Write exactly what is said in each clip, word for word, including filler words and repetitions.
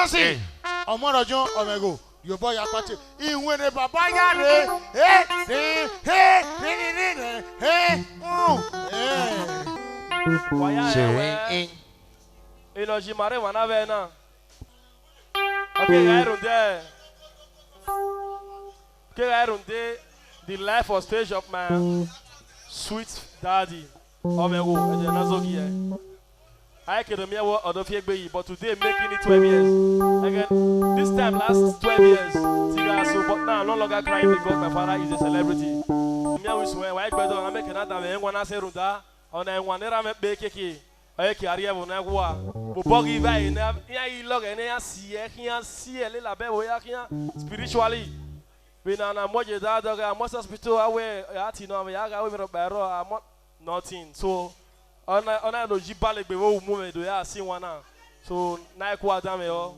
Asi, ọmọ rọ jọn ọmọ ẹgho, ye obọ ya kpate. Iwinna baba ya rre, eh, eh, eh, eh, eh, eh, eh, mm, eh. Wa ya rẹn wẹ, enọ ji ma rre emwa na vbe na. Ọ kegha rhunmwuda, kegha rhunmwuda the life of stage of my sweet daddy. Ọmọ ẹvbo, ẹdẹ na zọ gie. A ke do miẹn wẹ ọ do fi egbe yi, but today making it twelve years. Again, this time last twelve years, tigha so, but now no longer crying because my father is a celebrity. Miẹn wẹ suẹn, wa egbe dọ, a make na da mwẹ, wan na sẹ rhunmwuda, ọna wan ne erha mwẹ kpe keke. Ọ ke a rhie ẹvbo na gua. Vbe obọ ghi vba ẹre na, iran i lọghọ ne iran si ẹre khian, si ẹre lele abẹ ẹvbo hia khian spiritually. Vbe na na mu oye da dọghe, a mu ẹse hospital, a wẹ a ti nọ, a ya gha wẹ emwi rhọkpa ẹrọ, a mu nothing. So, ọna, ọna ne oyi bale egbe vbe u mu mwẹ do ya si wan na. So, na i kua dan mwẹ ọ.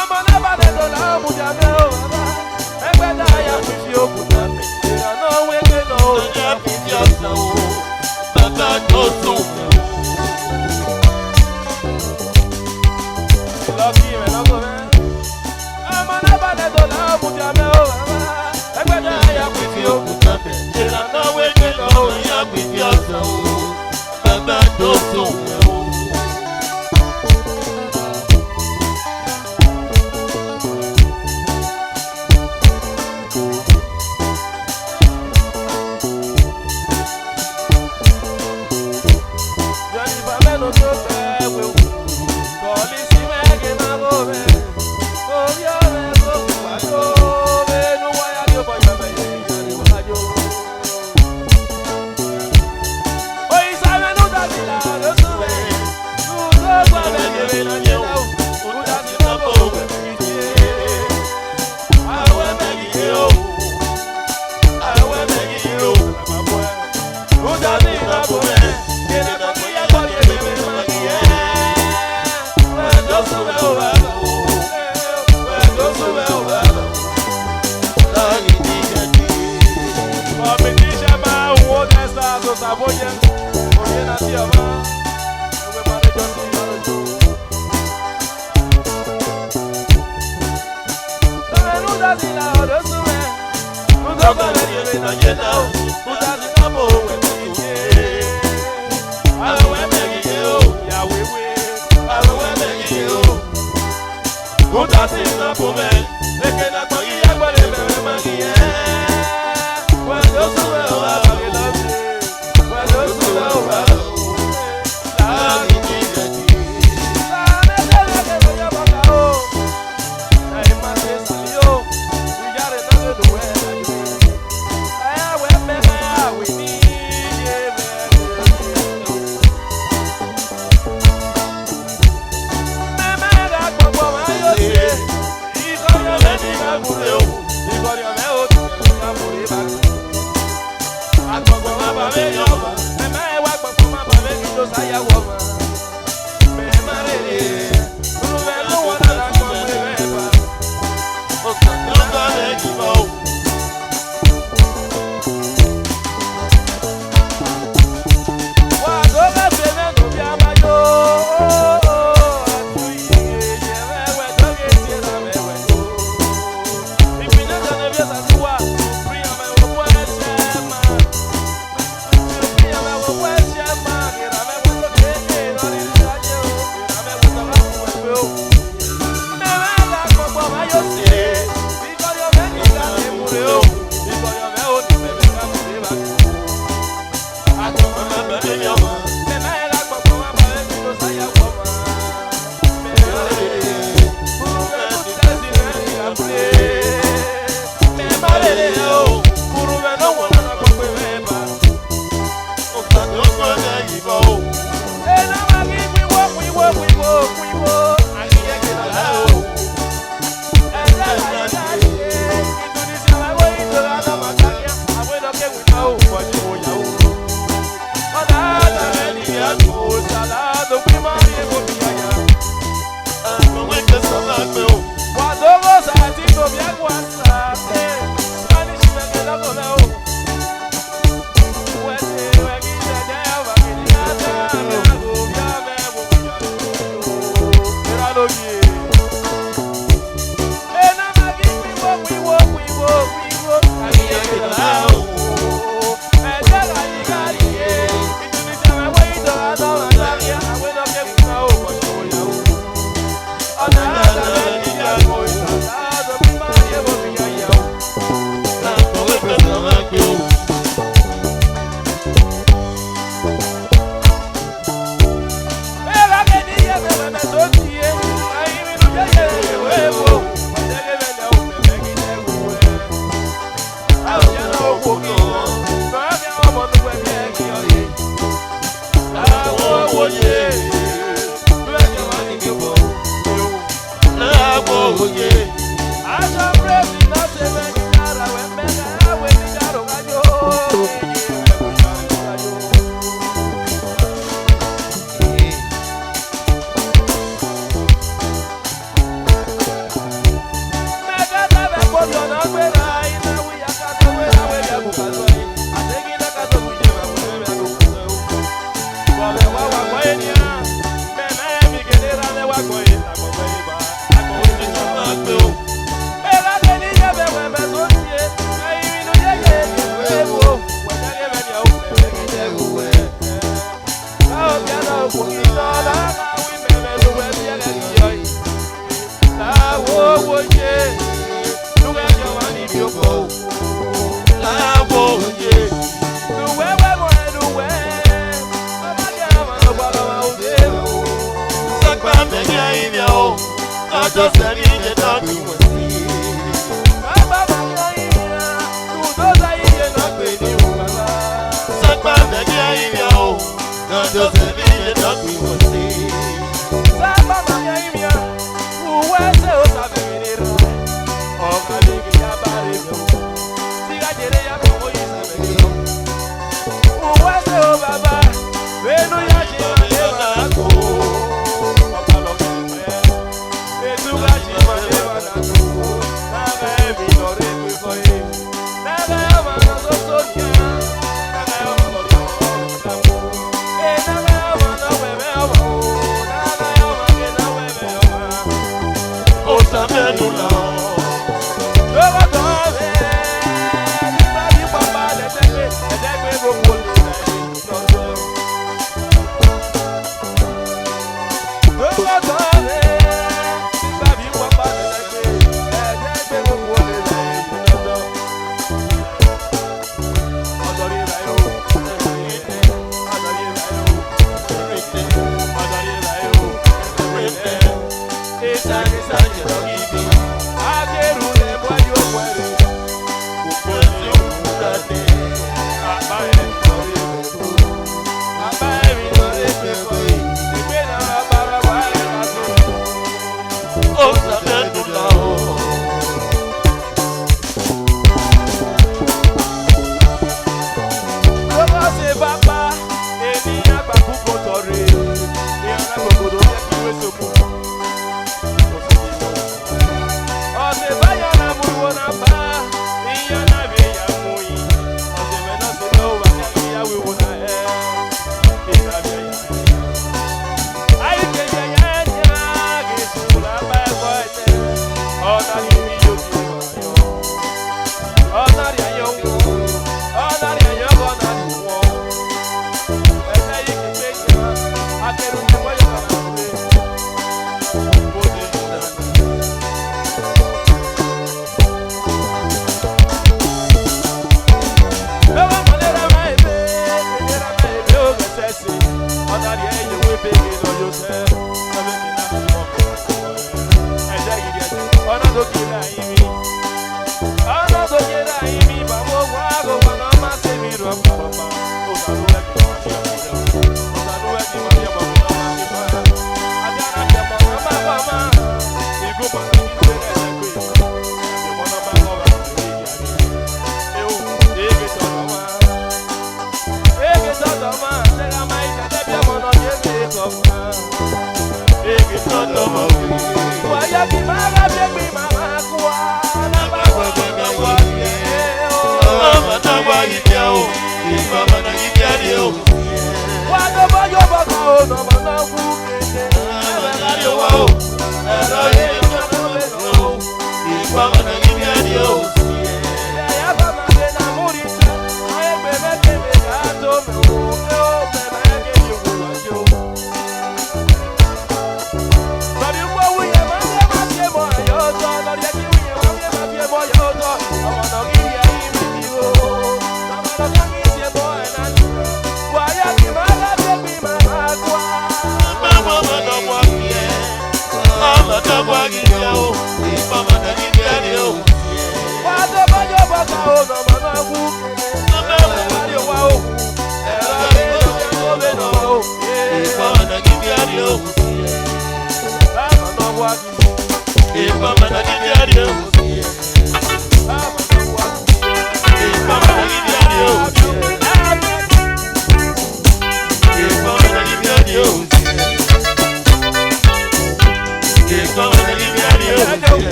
Ọmọ ne abalẹ do la mudia mẹ o, baba. Ẹgbẹda ya khuifi okuta mẹ. Erha ne ọ wegbe nọ o, ya khuifi ọsan o. Baba do sunu mẹ o. Lucky mẹ, lucky mẹ. Ọmọ ne abalẹ do la mudia mẹ o, baba. Ẹgbẹda ya khuifi okuta mẹ. Erha ne ọ wegbe nọ o, ya khuifi ọsan o. Baba do sunu mẹ o.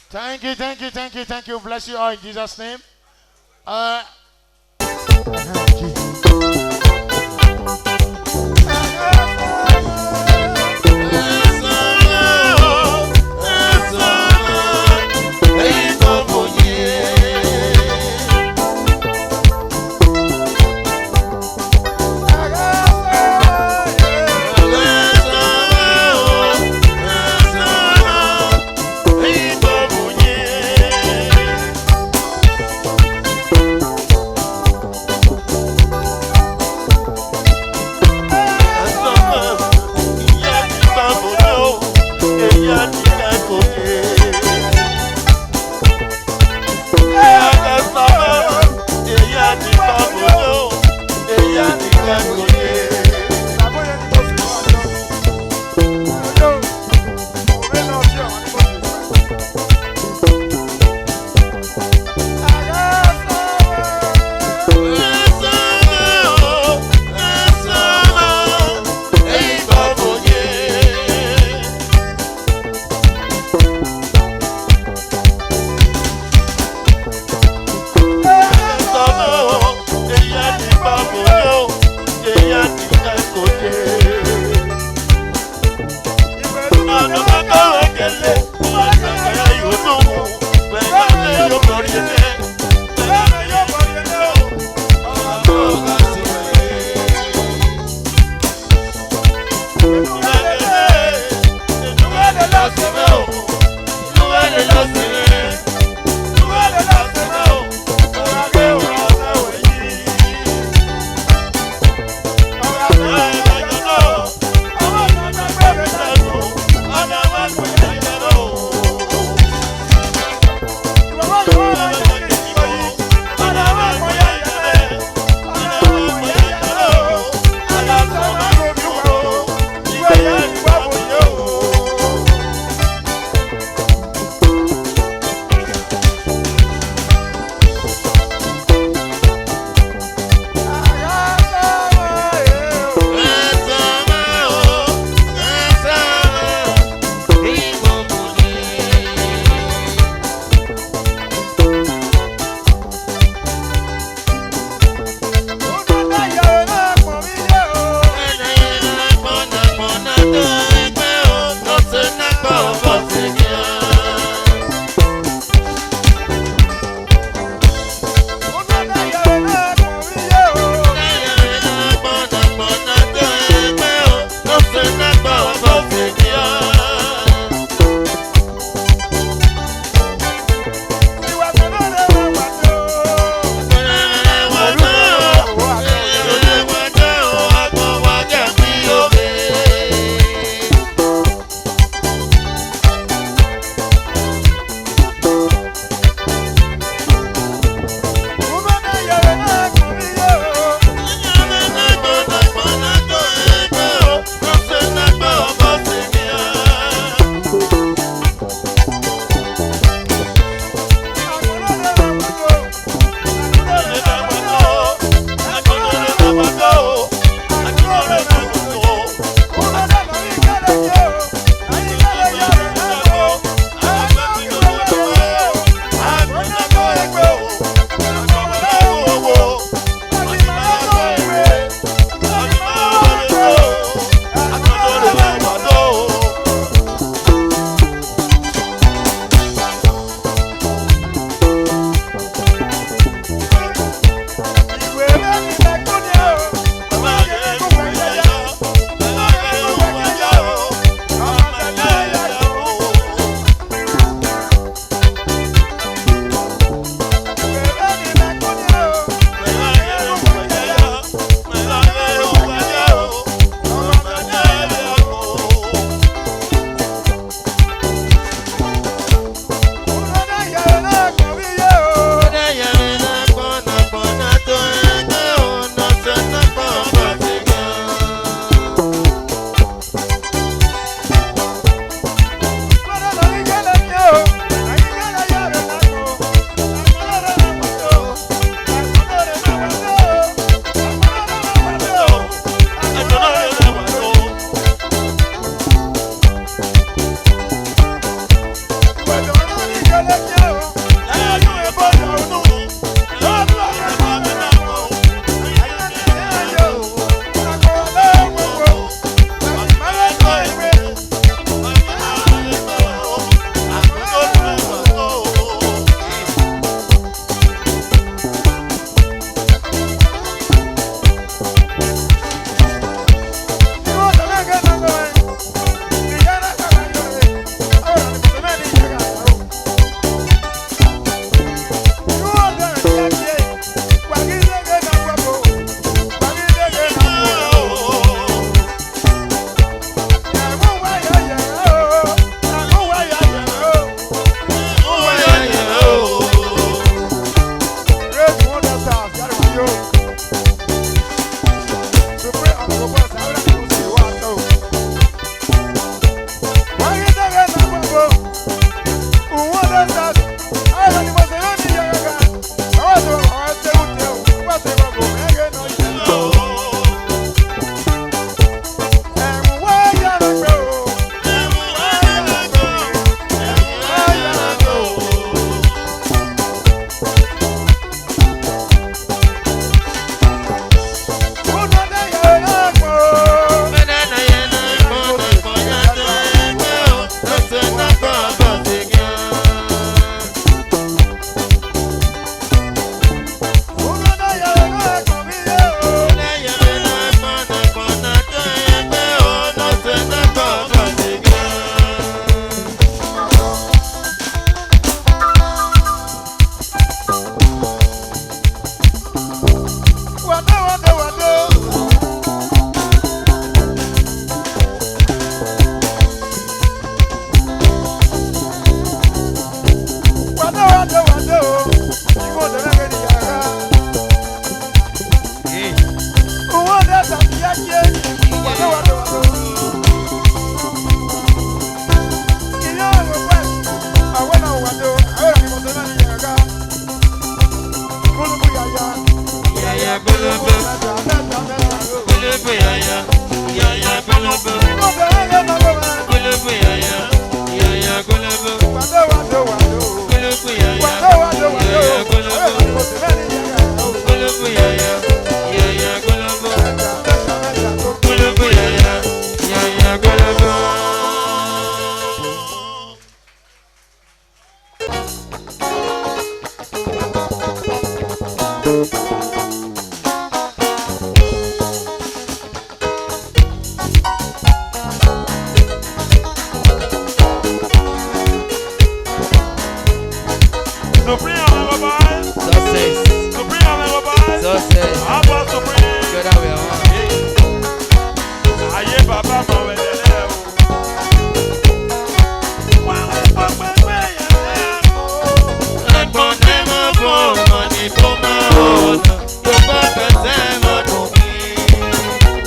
Thank you, thank you, thank you, thank you. Bless you all in Jesus' name. Uh,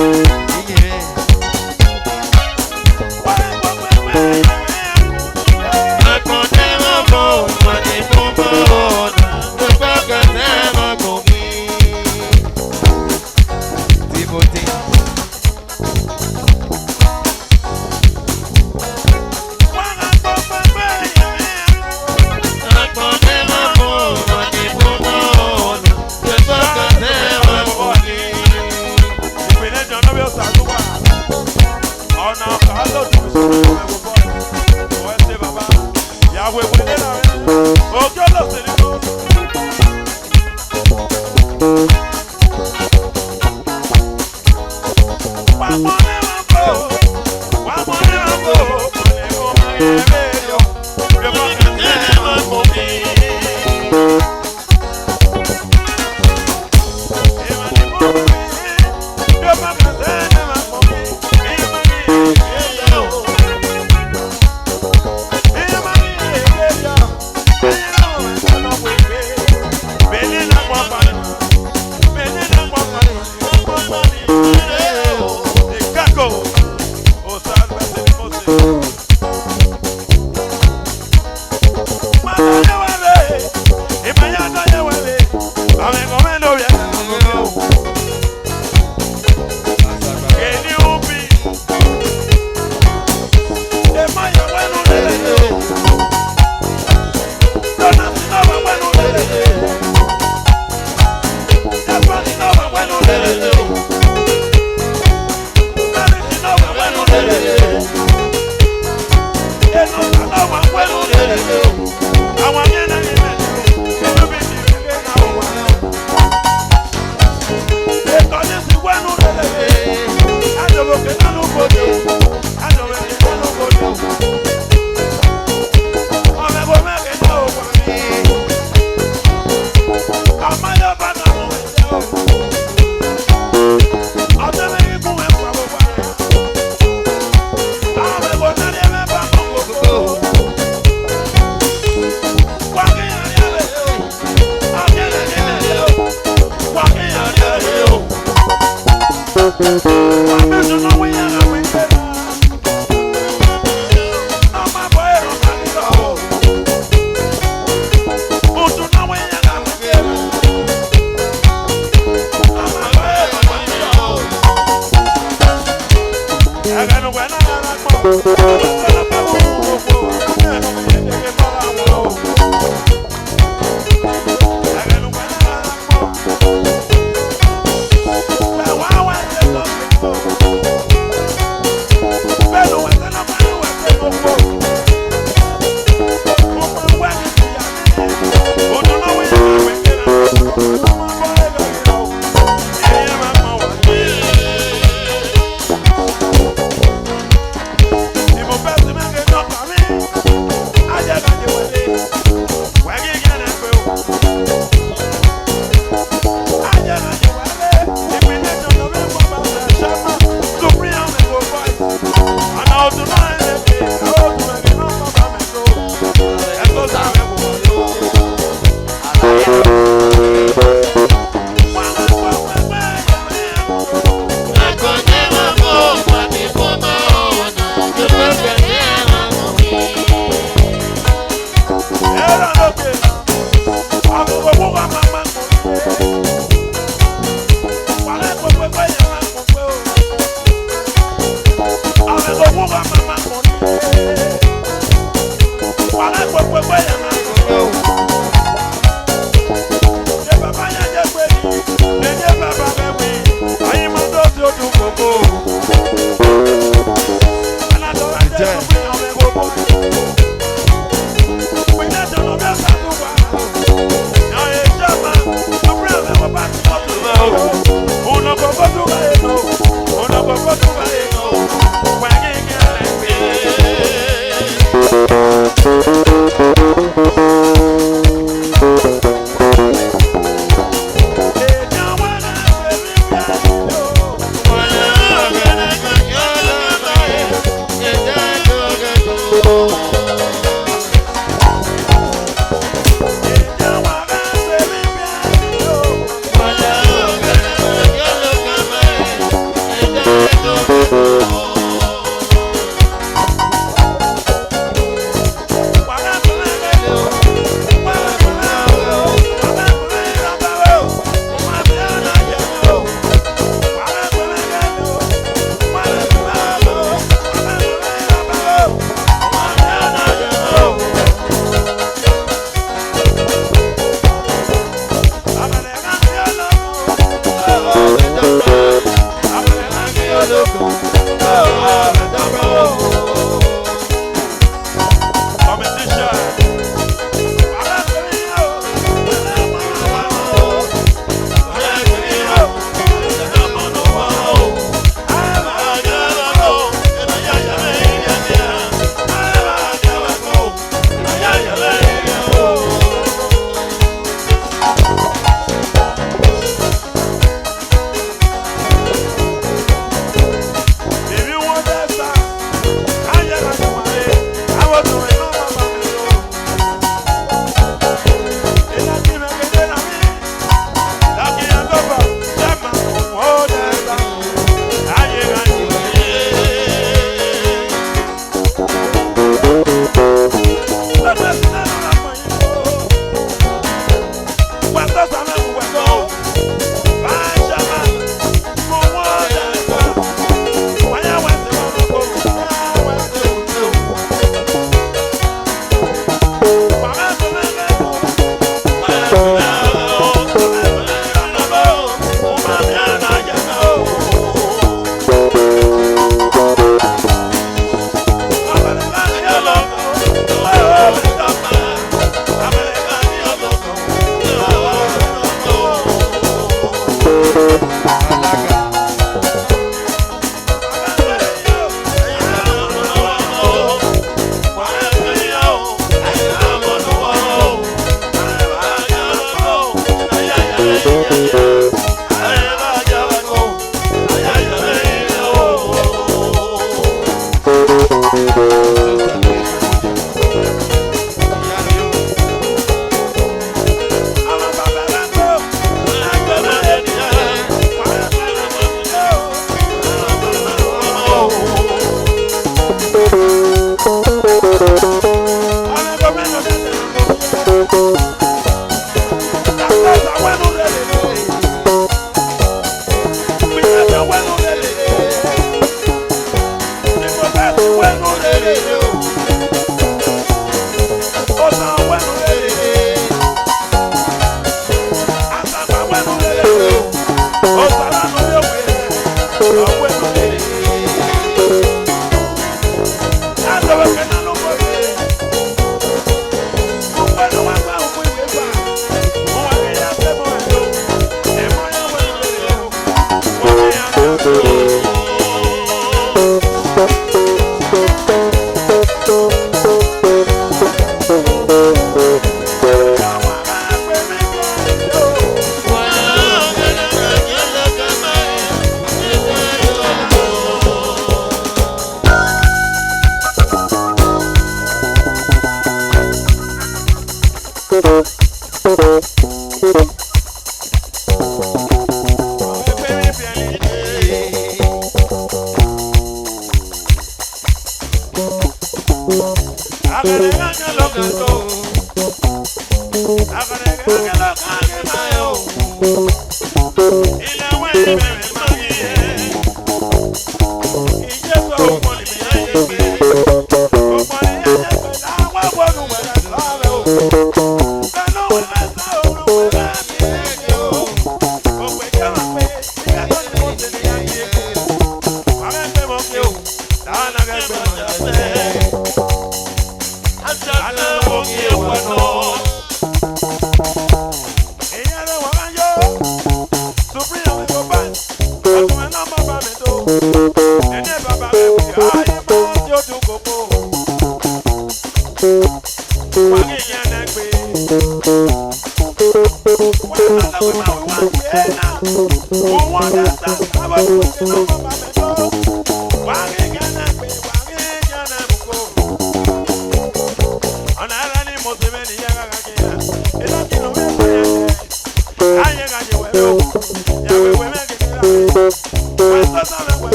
Timothy.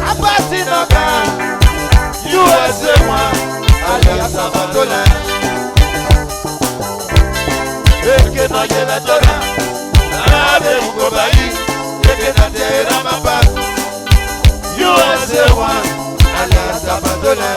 Abasi nọ kan, U S A one, alias Abatola. Eke ne ọ ye vbe ẹdẹ na, a vbe mu koba yi, eke ne a te erha ma ba. U S A one, alias Abatola.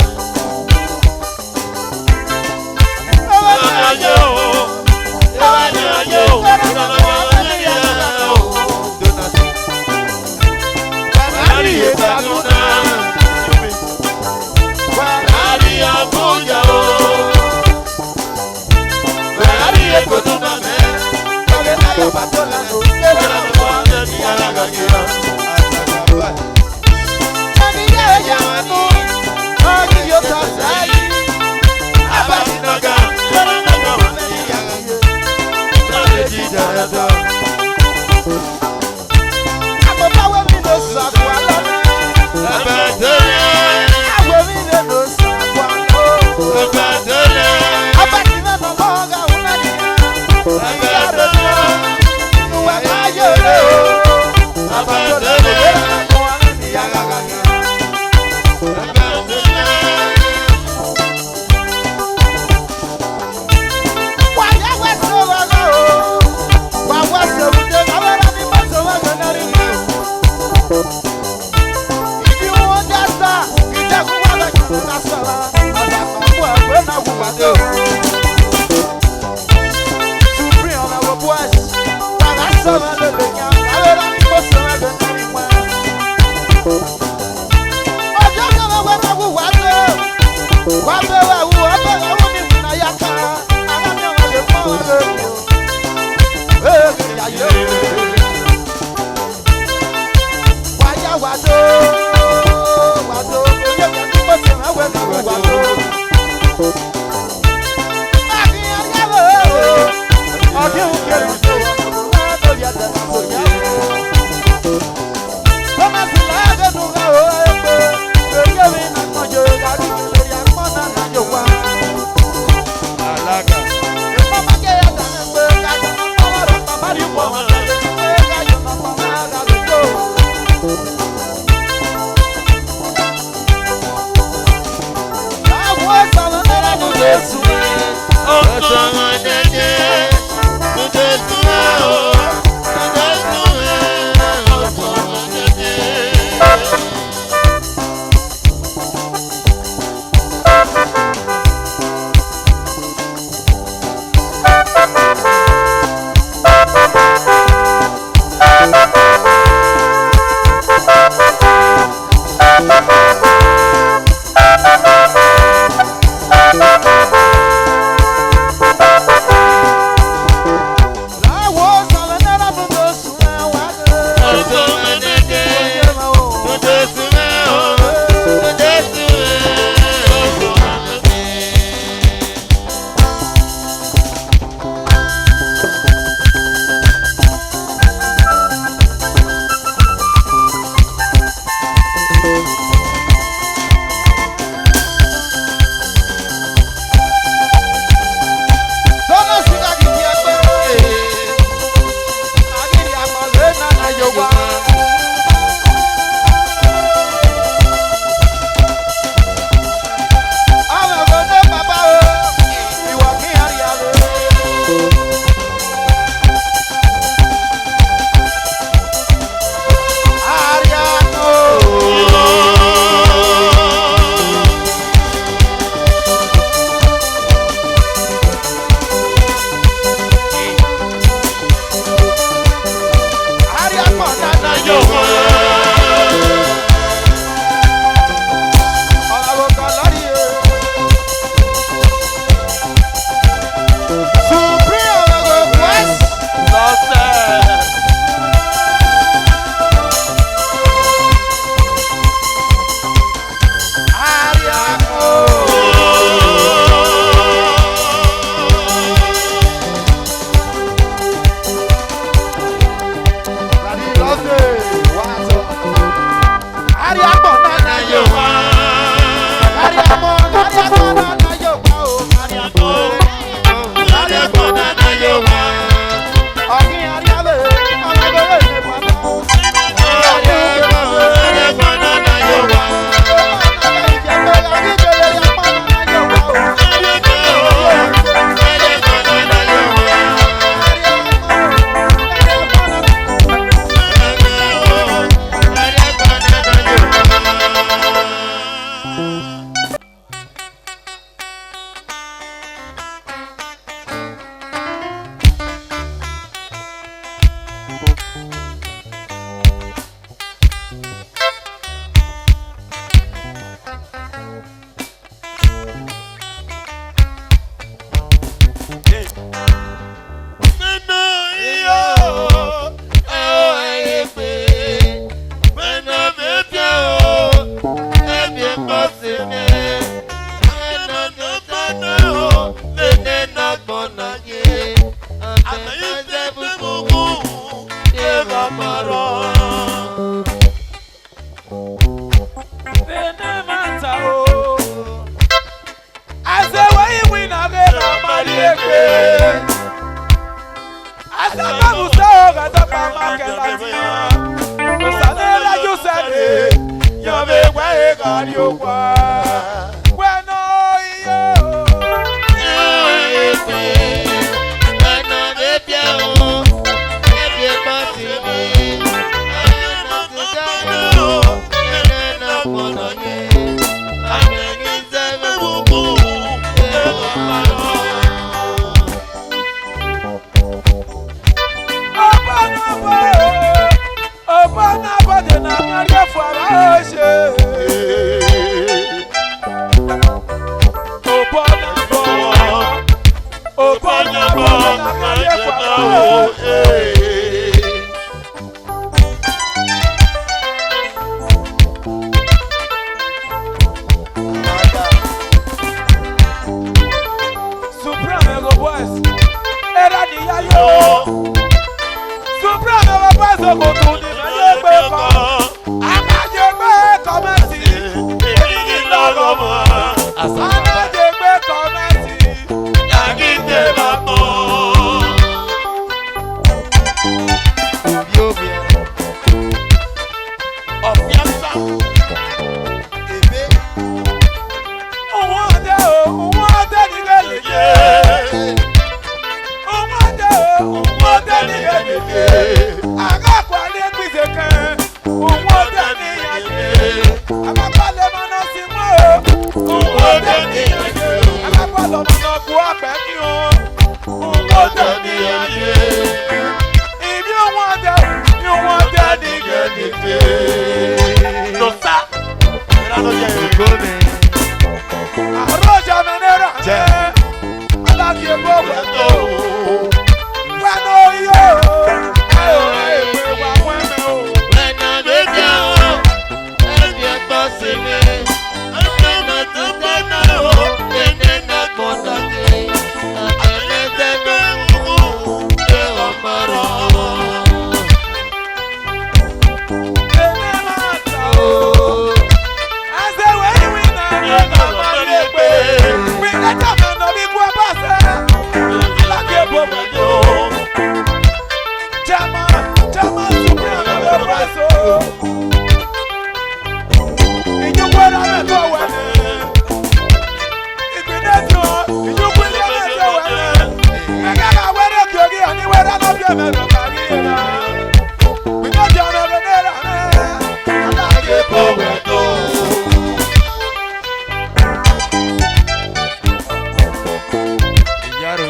Gari okwa. Wẹ nọ iyo. Ọba na bọdẹ na miẹn rhie fua vbe aro ẹse. Obọ na bọ, obọ na bọ, na miẹn rhie fua vbe aro ẹse. Supreme Ego Boys, erha ni ya yo. Supreme Ego Boys, okotu ni ma ye egbe kọ. A ma ye egbe kọ Messi. Eni ni lọghọ ma. A ma ye egbe kọ Messi. Ya ghi te ma kpọn. Ovie ovie. Ọfiansa. Ebe. Uwọde o, uwọde ni ghẹ lele. Uwọde o, uwọde ni ghẹ lele. A gha kua rrie egbe Izeke. Uwọde ni ya ye. A ma kpalẹ emwa nọ si wọn o. Uwọde ni ya ye. A ma kpalẹ ọmwa nọ gu akpẹ kin o. Uwọde ni ya ye. Ivbi uwọde, uwọde ni ghẹ lele. Nosa. Erha nọ ye. Arroja mẹ ne erha. Jẹ. Alagiebo wẹ to. Wẹ nọ iyo. Ẹ o, ẹ o, ẹ wa wẹ mẹ o. Wẹ nọ vbe dia o. Ẹ di ẹkpọ si mẹ. Ẹ di ẹkpọ si mẹ.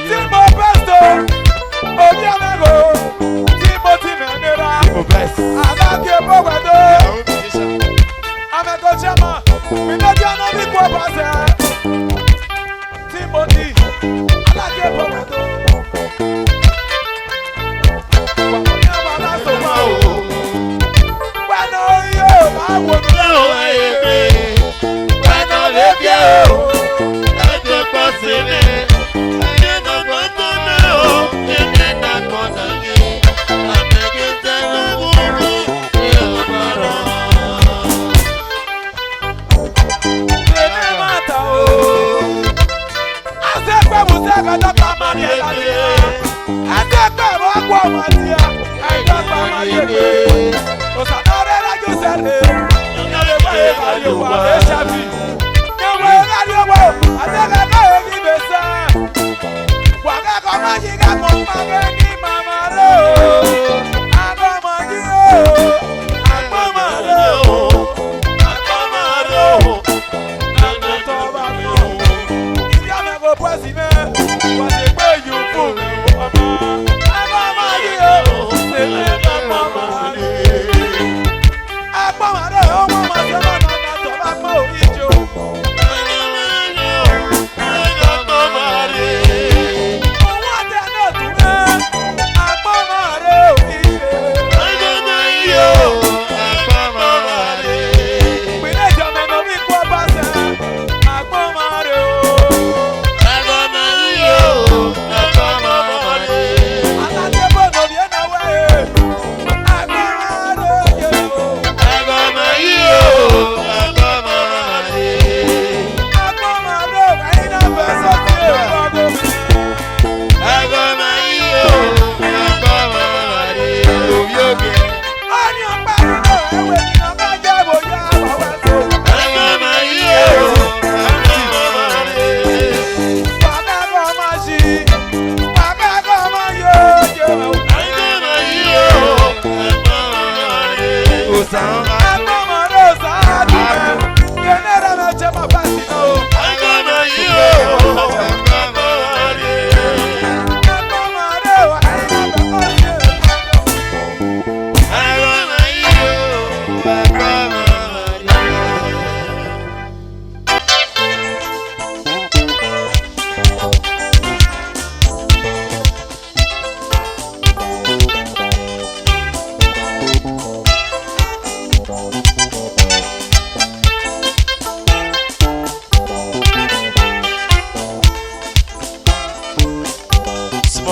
Timo Besto, Obiamegho, Timothy Menera, Alagiebo wẹ do. Amẹ ko chairman, we no dey no be poor person. Timothy, Alagiebo wẹ do. Wa ko ni ama na so wa o. Wa no yo, wa wo ni o, e pe. Wa no le bi o.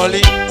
Smolly.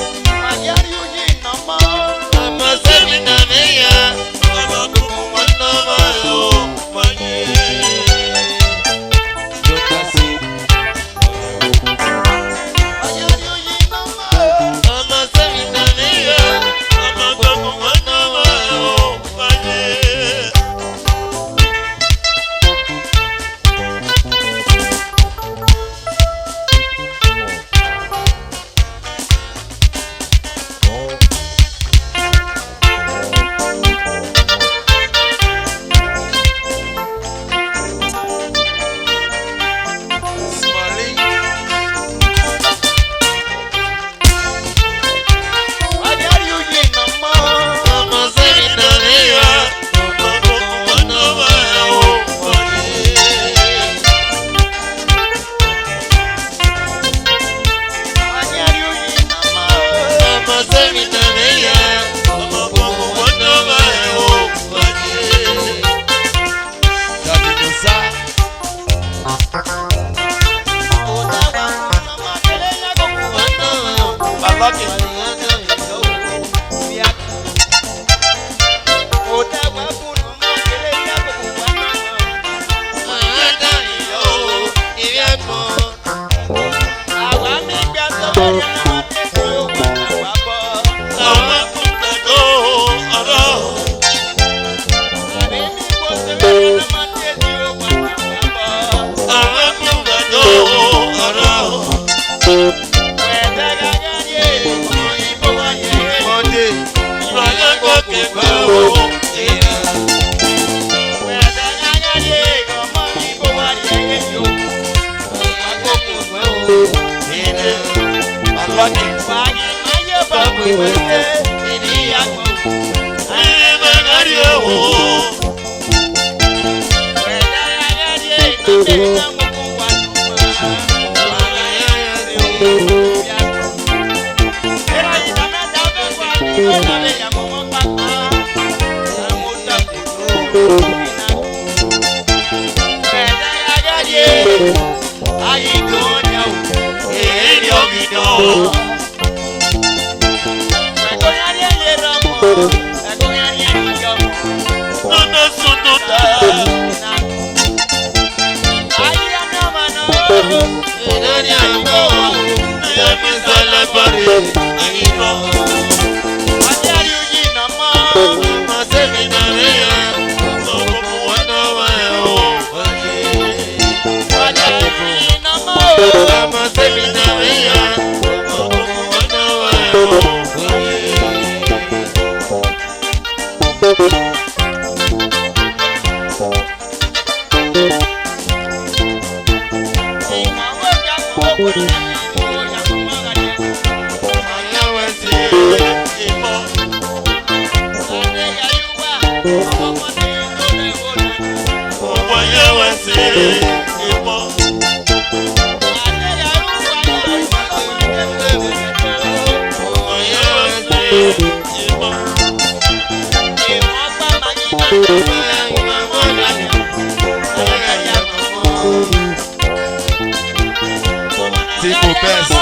Tico Best.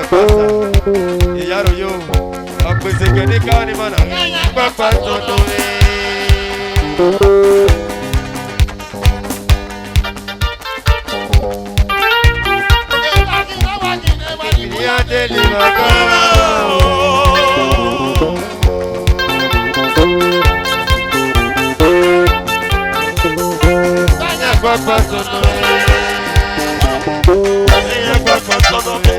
Pasa, iyaro yo, ọkpese kẹ ne ka ni mana. Kpakpa tọdọ re. Iya deli ma kọ. Iya kpakpa tọdọ re. Iya kpakpa tọdọ re.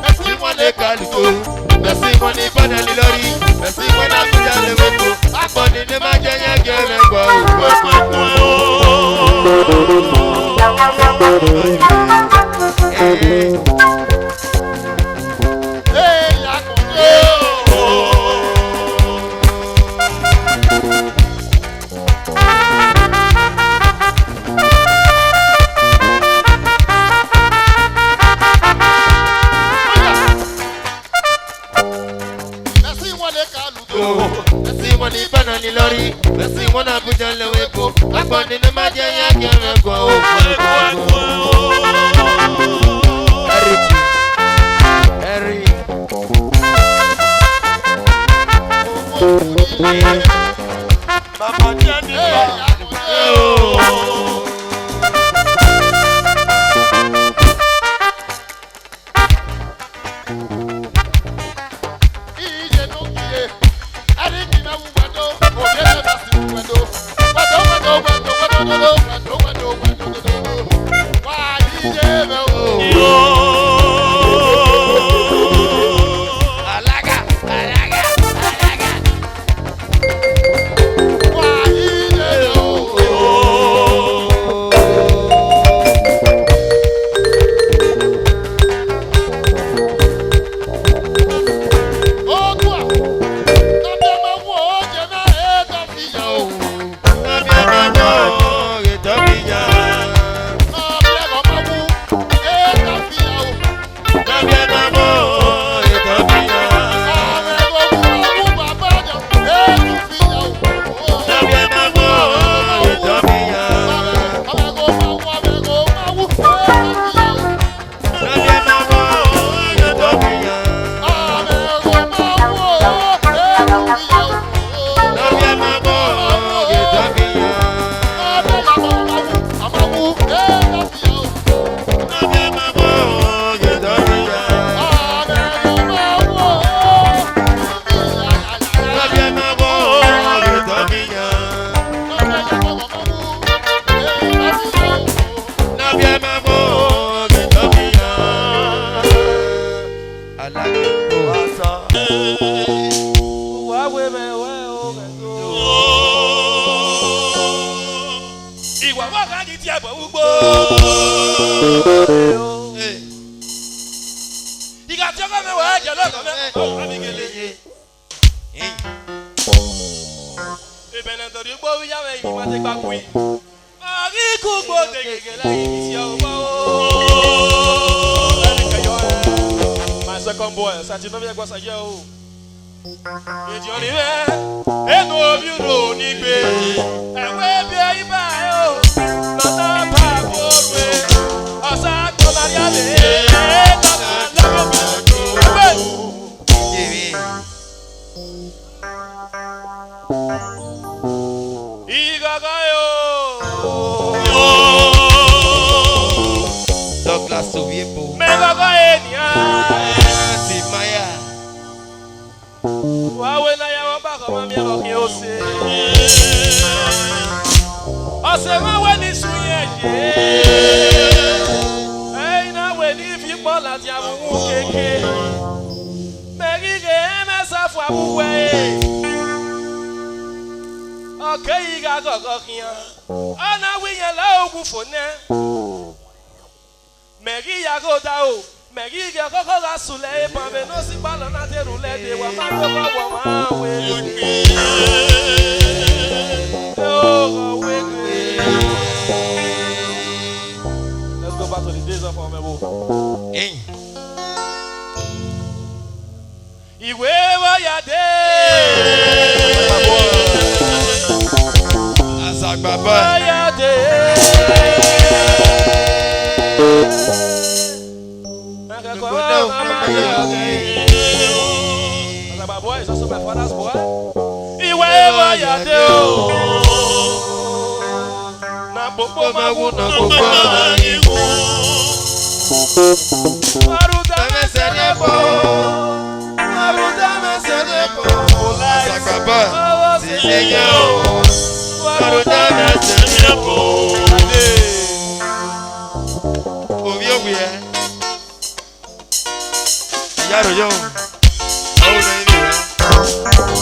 Mẹsi wọn ne ka luko, mẹsi wọn ni bana ni lọri, mẹsi wọn na tuya levoko, akpọ ni ne ma jẹ yẹn gẹrẹ gba o. Mẹsi wọn ne ka luko, mẹsi wọn ni bana ni lọri, mẹsi wọn na buja levoko, akpọ ni ne ma jẹ yẹn gẹrẹ gba o. Eric, Eric. Baba Jenny. Uwa wẹ mwẹ wẹ o, ghẹ do. Iwa wa gha ghi tie ẹbọ ugbo. Hey. I gha tie ọghe mwẹ wẹ, ghẹ lọghọ mwẹ, ọ gha mi gele. Hey. Ebẹnẹ dọrriọ ugbo vbe ya mwẹ, I ma te gba kui. A ghi kugbo de gege la ghi si ọmọ o. My second boy, Sati nọ vbe ẹguae sa ye o. Ediọn ni mwẹ, enu ovbi unu ni gbe. Ẹwe biẹ iba o. Nana pa bo rue. Ọsa kọna ria le. Nana lọgọ mi. Ẹwe. Ighọghọ e o. Douglas Oviebo. Mẹ ghọghọ e nian. Timaya. Wa wẹ ne a ya vbe ọba khọ ma miẹn vbe ọ khian ose. Ọse mwa wẹ ne isun yẹn ye. Ẹ i na wẹ ne ivbi ikpọ ladian vbe uhunmwu keke. Mẹ ghi ghe ẹmwẹ sa fua vbe uwẹ ẹre. Ọ keghi gha ghọghọ khian. Ọ na wẹ irẹn la owu fo nẹ. Mẹ ghi ya ghe odaro, mẹ ghi ghe ọkhọkhọ gha sule eban vbe ne osikpalọ na te rhulẹ dee, wa ma do ọmọ wọ ma wẹ egbe. Oghọ wẹ egbe. Let's go back to the days of Ọmẹwo. Hey. Iwe vbe ọ ya dee. Azagba boy. Ọ ya dee. Azagba boy is also my father's boy. Iwe vbe ọ ya dee o. Na kpokpo ma wu, na kpokpo ma wu. Ọrhuda mwẹ sẹ ne kpo. Ọrhuda mwẹ sẹ ne kpo. Sakaba. Ọwọ si ne ye o. Ọrhuda mwẹ sẹ ne kpo. Ovbi owiẹ. Iyaro yo. Awo na ire ra.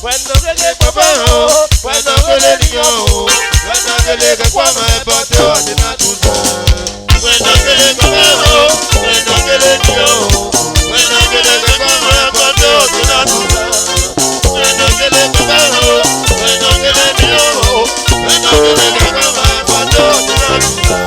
Wẹ ne ọ gele kpẹfẹ o, wẹ ne ọ gele nian o, wẹ ne ọ gele kẹkua ma ẹbọ te ọ dee na tuta. Wẹ ne ọ gele kpẹfẹ o, wẹ ne ọ gele nian o, wẹ ne ọ gele kẹkua ma ẹbọ te ọ dee na tuta. Wẹ ne ọ gele kpẹfẹ o, wẹ ne ọ gele nian o, wẹ ne ọ gele kẹkua ma ẹbọ te ọ dee na tuta.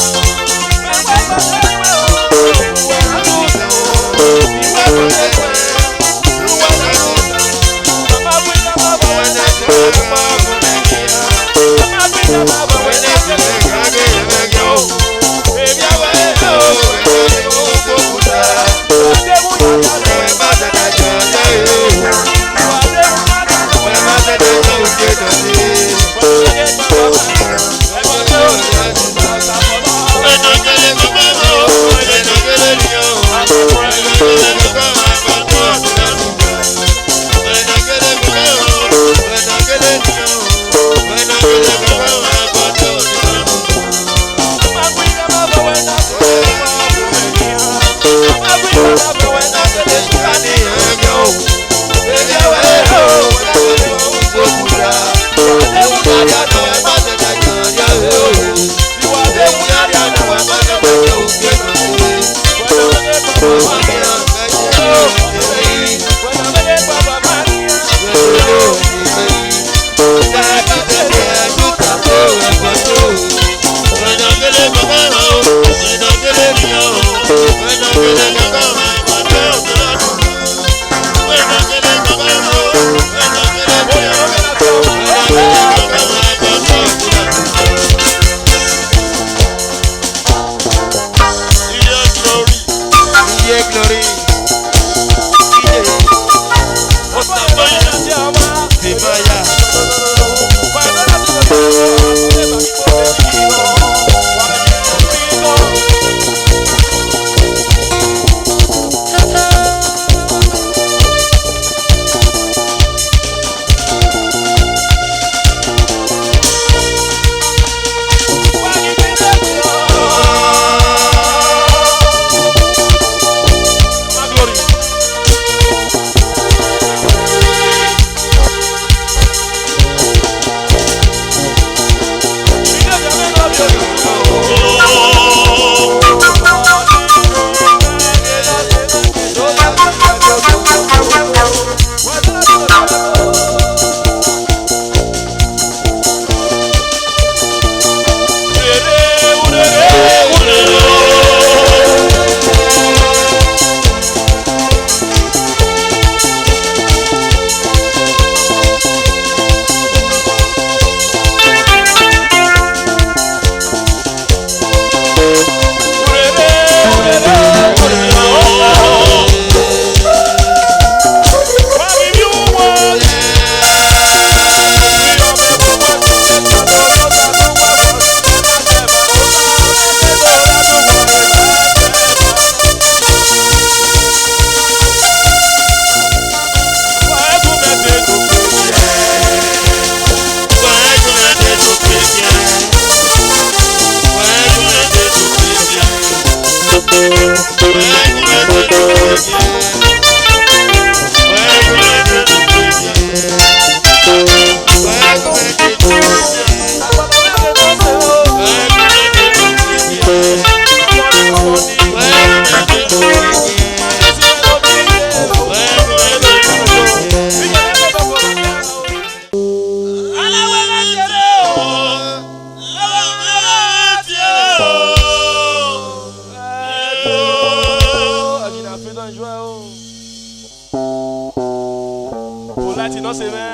Ẹtin nọ sẹ mwẹ,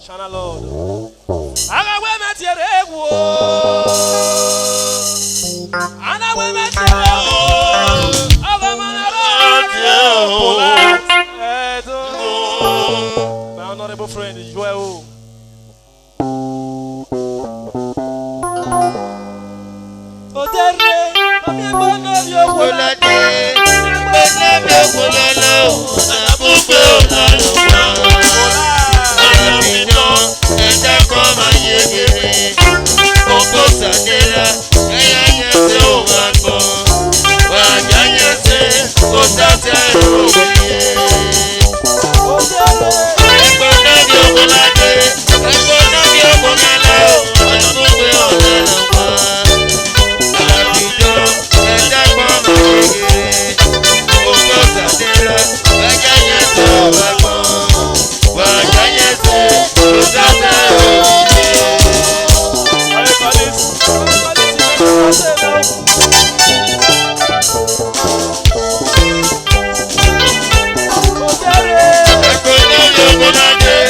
Shana Lord. A gha wẹ mẹ tie rre wo. A na wẹ mẹ tie rre wo. Ọghe ọmọ na rre tie wo. Ẹdo. My honorable friend, Joel O. Odere, mami ẹgbẹ ne ovbi okhuo lade, ẹgbẹ ne ovbi okhuo lade o, abugbe ọna lọkpa. Ọna mi nọ, ẹdẹ kọ ma ye gere, Okosa dera, ẹyẹ yẹn te o wa gbọ, wa ya yẹn te, Okosa te o ye. Odere. Ẹgbẹ ne ovbi okhuo lade.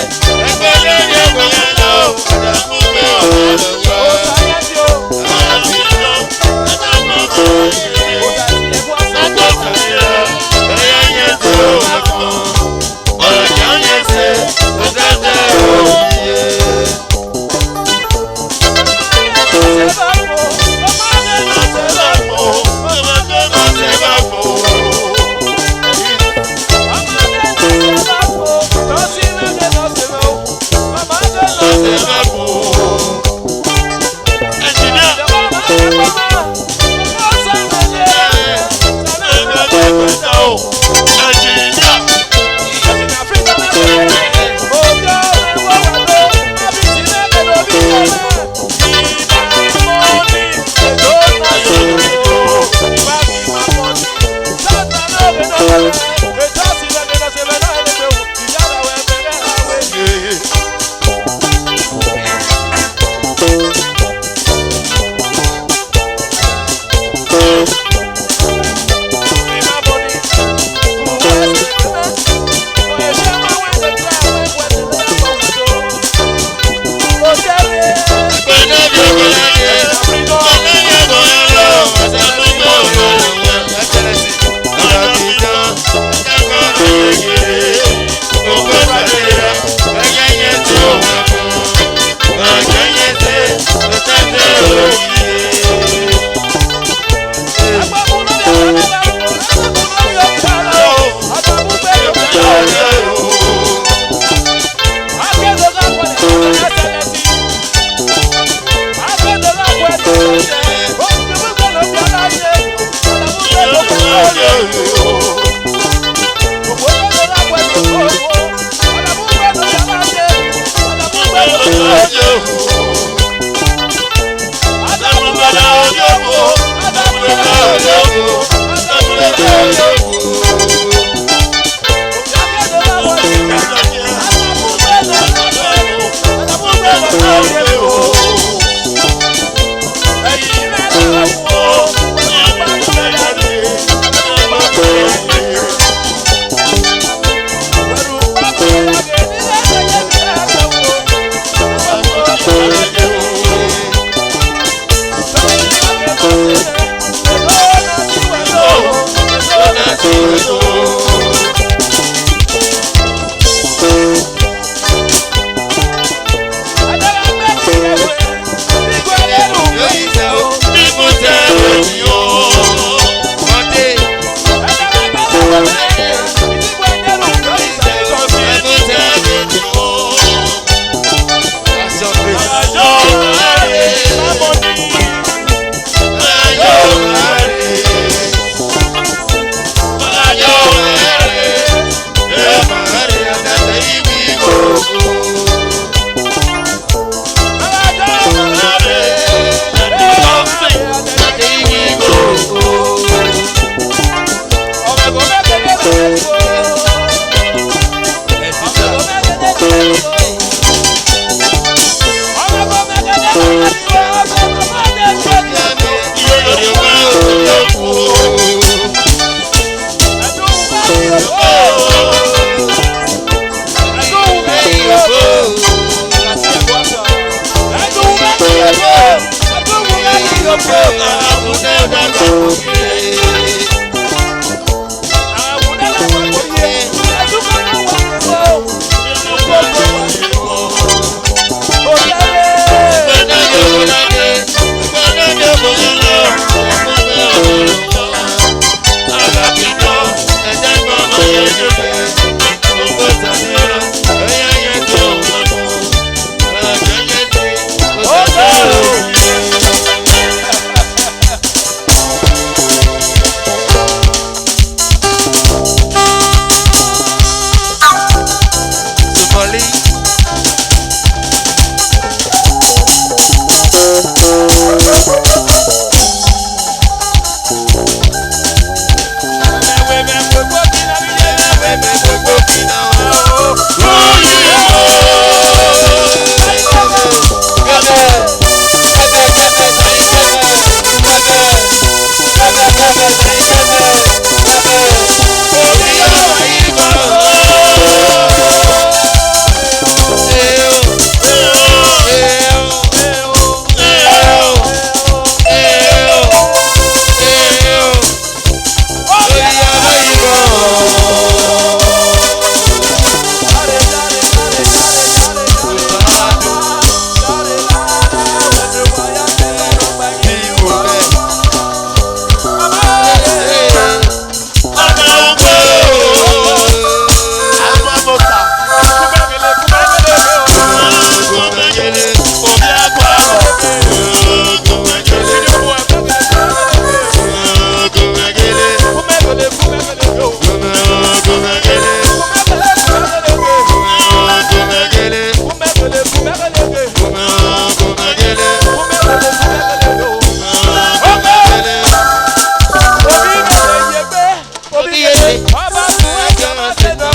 Olórí.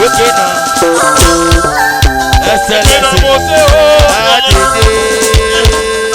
Okay now. Excellency. Adede. Adede.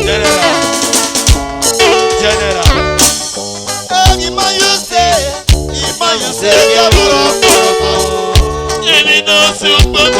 General. General. Excellency.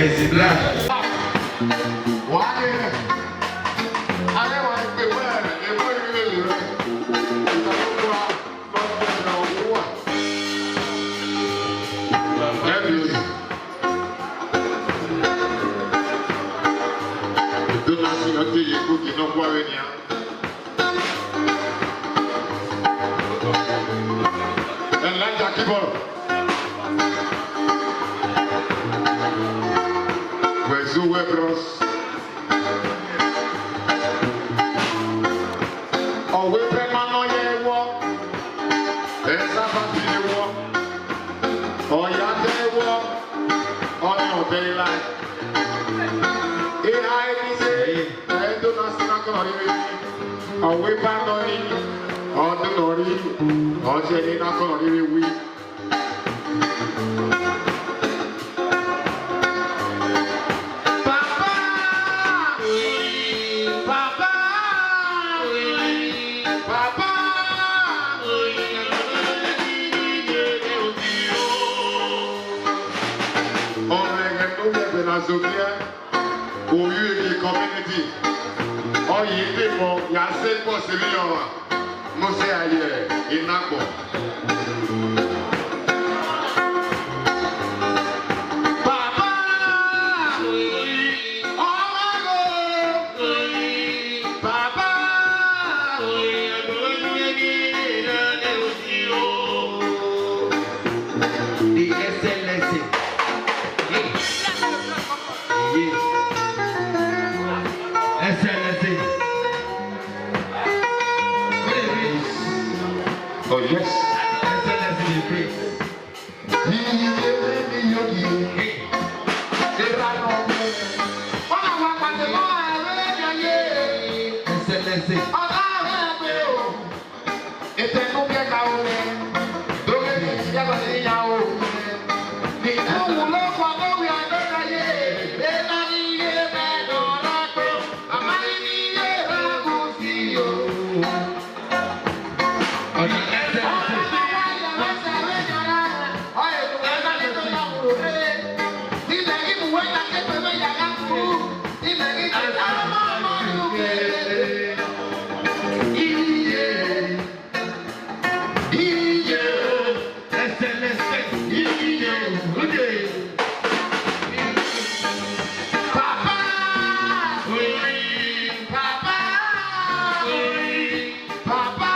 Black. Wa ye, a ye wa gbe wẹ, ebo yi vbe lele. Osanobua ne ọ sẹ ne ọ wu uwa. Ẹbi, eto na si ọ te ye koko ne ọ gua vbe nian. Elijah Kibor. Wẹ zu wẹ bros. Ọ wẹ pẹ ma nọ ye wọ. Ẹsa ba ti ye wọ. Ọ ya dẹ wọ. Ọ ni ọ dẹ i la. Eha eni se. Ẹ do na si na kọnọ rhirhi. Ọ wẹ ba nọ ni, ọ do nọ rhirhi, ọ sẹ ni na kọnọ rhirhi wi. Papa, papa, papa. Ọmọ ẹghẹ ne ovbi ẹgbẹ na zoghiẹ. Ovbi eke community, ọ ye te mọ ya sẹ bọs emwi ọmwa ne ọ sẹ a ye enagbọn. Papa, ọmwa gho, papa, the excellency. Yes. Excellency. Oh, yes. Excellency, the great. Excellency. Etẹnukẹn ka ru mwẹ, do ghe ne I ya gha ne I ya ru mwẹ. Ne I wu loko ọghe ovbi Adonaye, ena ni ye mwẹ ne ọ rre akpọ, a ma ghi ni ye erha gu si yo. Ọna ẹsẹ ẹsẹ. Iye. Iye. Ẹsẹlẹsẹ. Iye. Ude. Papa. Papa. Papa.